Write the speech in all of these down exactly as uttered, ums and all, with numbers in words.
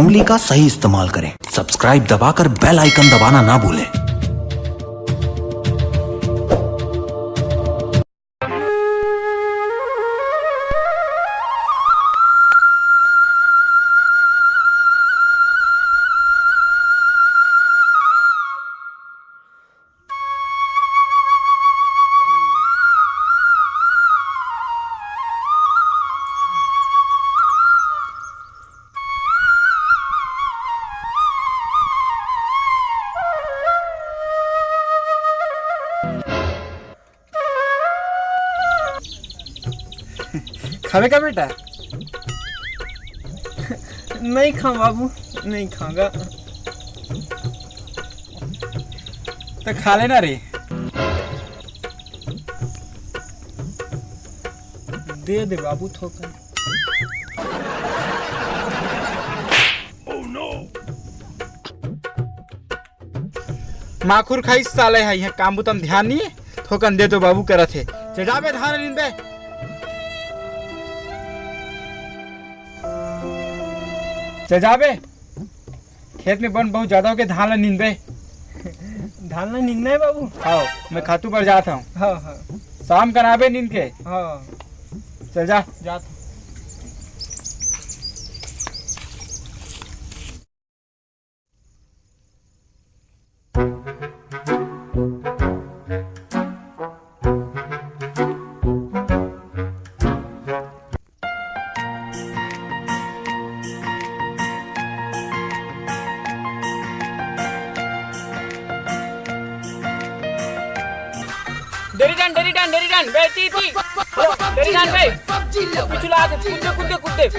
उंगली का सही इस्तेमाल करें। सब्सक्राइब दबाकर बेल आइकन दबाना ना भूलें। खाबे का बेटा? नहीं खाऊं बाबू, नहीं खाऊंगा। तो खा लेना रे। दे दे बाबू थोकन। माखुर खाई साले है, यहाँ काम बुतम ध्यान नहीं, थोकन दे तो बाबू करत हे। चल जाबे धान नींदे। चल जाबे। खेत में बन बहुत ज्यादा हो गए, धान ला नींदे। धान ला नींदना है बाबू? हाँ, मैं खातू पर जात हूँ। हाँ, हाँ। शाम कन आबे नींद के। हाँ। चल जा। जात हूँ। Dairy done, dairy done, dairy done, बे, ती, ती। डेरी डन, बे। पीछू ला के, कूदे, कूदे, कूदे।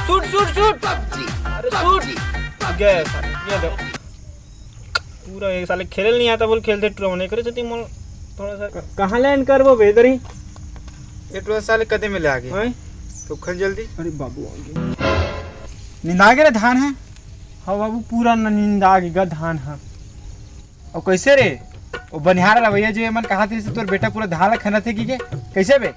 Shoot, shoot, shoot. अरे, शूट। गए, ये दो। पूरा ये साले खेले नहीं आता, बोल खेलते टूरा होने करे, तो मोल थोड़ा सा। क-, कहाँ लैंड करबो बे, इधर ही? ये टूरा साले कदे में ले आगे। हैं? तो खन जल्दी। अरे बाबू, आगे। निंदा के रे धान है? हाँ बाबू, पूरा न निंदा के गा धान है। और कैसे रे? वो बनिहार वाला भैया जो ये मन कहा थे, तोर बेटा पूरा धान ला खनत हे कि के? कैसे बे?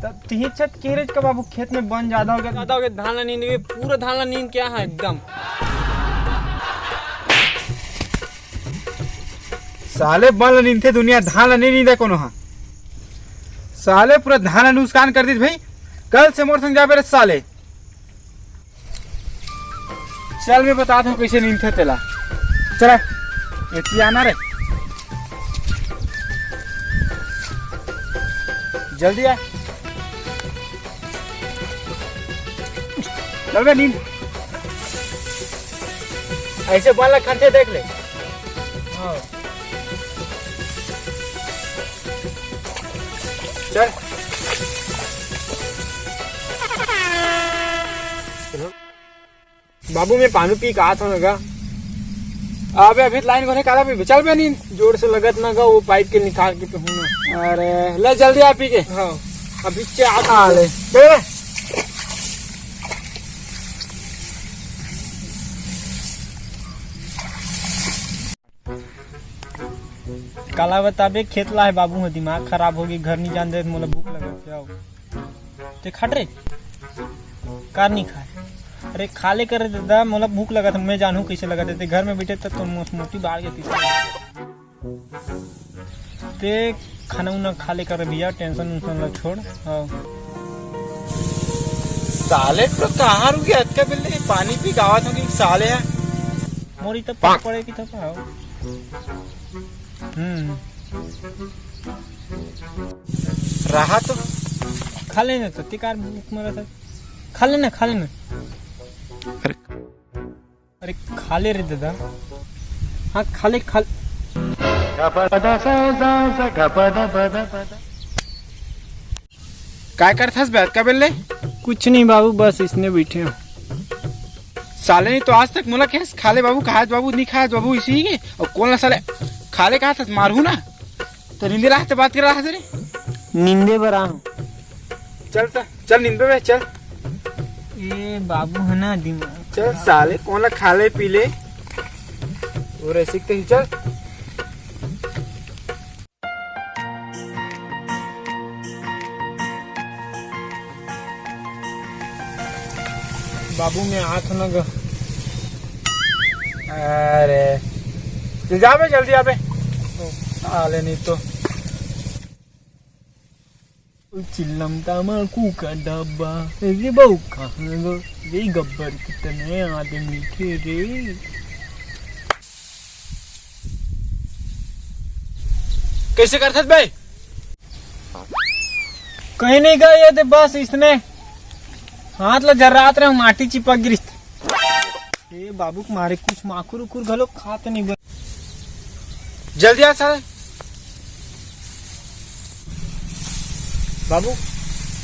तब तिही छत के रे का बाबू, खेत में बन ज्यादा हो गया, ज्यादा हो गया, धान ला नींद, ये पूरा धान ला नींद क्या है एकदम। साले बन ला नींदथे दुनिया, धान ला नहीं नींदे कोनो हा। साले पूरा धान ला नुकसान कर दीस भाई। कल से मोर संग जाबे रे साले। चल, मैं बतात हूँ कैसे नींदथे तेला। चला, एती आना रे, जल्दी आ। चल बे, नींद। ऐसे बन ला खनथे, देख ले। हाँ। चल। बाबू, मैं पानी पी के आत हूँ ना गा। अबे अभी लाइन कोने काला पीबे, चल बे नींद। जोर से लगत ना गा, वो पाइप के निकाल के पीहूँ ना। अरे ले जल्दी आ पी के। हाँ। अभी क्या आ ले। चल बे। काला बताबे, खेत ला है बाबू, हो दिमाग खराब होगे, घर नहीं जान दे, मोला भूख लगत हे, आओ। ते खट रे, कार नहीं खाए। अरे खा ले कर रे दादा, मोला भूख लगत हे, मैं जानहूँ कैसे लगत हे, ते घर में बैठे तब तो मोस-, मोटी बाढ़ के पीछे। ते खाना उना खा ले कर रे भैया, टेंशन उनसन ला छोड़। हाँ। साले तो कहाँ रुके, अतका बेर ले पानी पी गावत हो कि साले है। मोरी तो पक पड़े की तो पाओ। हम्म। रहा तो। खा लेना तो, तिकार भूख मरा था। खा लेना, खा लेना। अरे। अरे खा ले रे दादा। हाँ, खा ले, खा ले। काय करथस बे, अतका बेर ले? कुछ नहीं बाबू, बस इसने बैठे हो। साले नहीं तो आज तक मोला कहेस, "खा ले बाबू, खाए बाबू, नहीं खाए बाबू", इसी ही के। और कौन ला साले खा ले कहा था, मारू ना। तो निंदे रहा तो बात कर रहा था रे। निंदे बर आऊं। चल तो, चल निंदे बे, चल। ए बाबू है ना दिमाग। चल साले, कौन ला खा ले पी ले। और ऐसे ही चल। बाबू, मैं आत हूँ ना ग, अरे, ले जाबे, जल्दी आबे। आले नहीं तो। चिल्लम तमाकू का डब्बा, रे बहू कहाँ गो, रे गब्बर कितने आदमी थे रे। कैसे करथस बे? कहीं नहीं गा, ये दे बस इसने हाथ ला जर्रात रहे, माटी चिपक गिरिस। ए बाबू के मारे कुछ माकुर उकुर घलो खात नहीं बन। जल्दी आ साले। बाबू,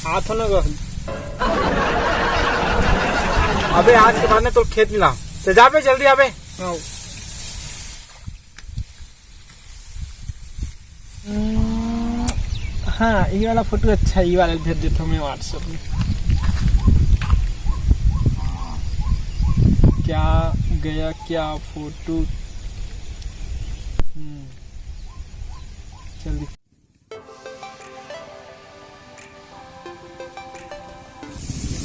आ तो ना गहल। अबे आज के बाद में तो खेत मिला। तो जा बे, जल्दी आबे। आओ। हम्म, हाँ, ये वाला फोटो अच्छा है, ये वाला भेज देता हूँ मैं WhatsApp में। क्या गया, क्या फोटो? हम्म, जल्दी।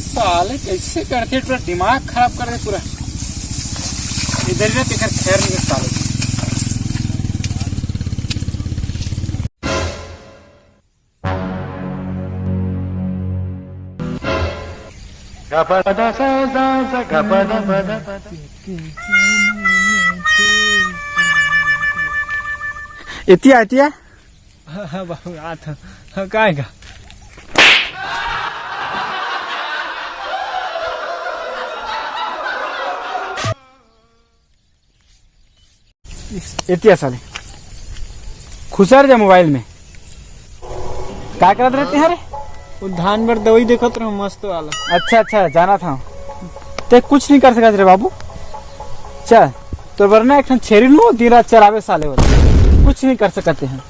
साले कैसे करथे, पूरा दिमाग खराब कर दे पूरा। इधर भी तेकर खैर नहीं साले। एतिया, एतिया। हाँ, हाँ, बाबू, आ था। हाँ, काय का? एतिया साले। खुसर जा मोबाइल में। का करत रहते हैं रे? वो धान बर दवाई देखत रहो, मस्त वाला। अच्छा, अच्छा, जाना था। ते कुछ नहीं कर सकत रे बाबू। चल, तो वरना एक ठन छेरी लू, दिन रात चरावे साले वाला। कुछ नहीं कर सकते हैं।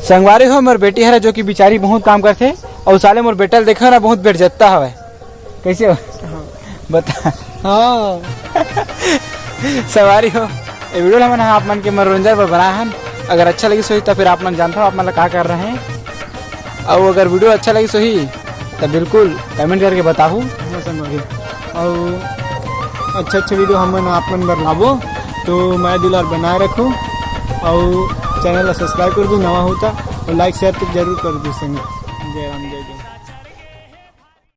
संगवारी हो, मोर बेटी हरे जो कि बिचारी बहुत काम करथे, अउ साले मोर बेटा ल देखो ना, बहुत बेर जत्ता हवय। कैसे हो? हाँ। बता। हाँ। संगवारी हो, ये वीडियो ला हमन ह आप मन के मनोरंजन बर बनाए हन। अगर अच्छा लगिस होही, तो फिर आप मन जानथव आप मन ला का करना हे। अउ अगर वीडियो अच्छा लगिस होही, तो बिल्कुल कमेंट करके बताहू। हाँ, संगवारी। अउ अच्छा, अच्छा वीडियो हमन आप मन बर लाबो, तो मया दुलार बनाए रखो, अउ चैनल ला सब्सक्राइब कर दो, नवा होता, और लाइक शेयर तो जरूर कर दो संग। जय राम, जय जय।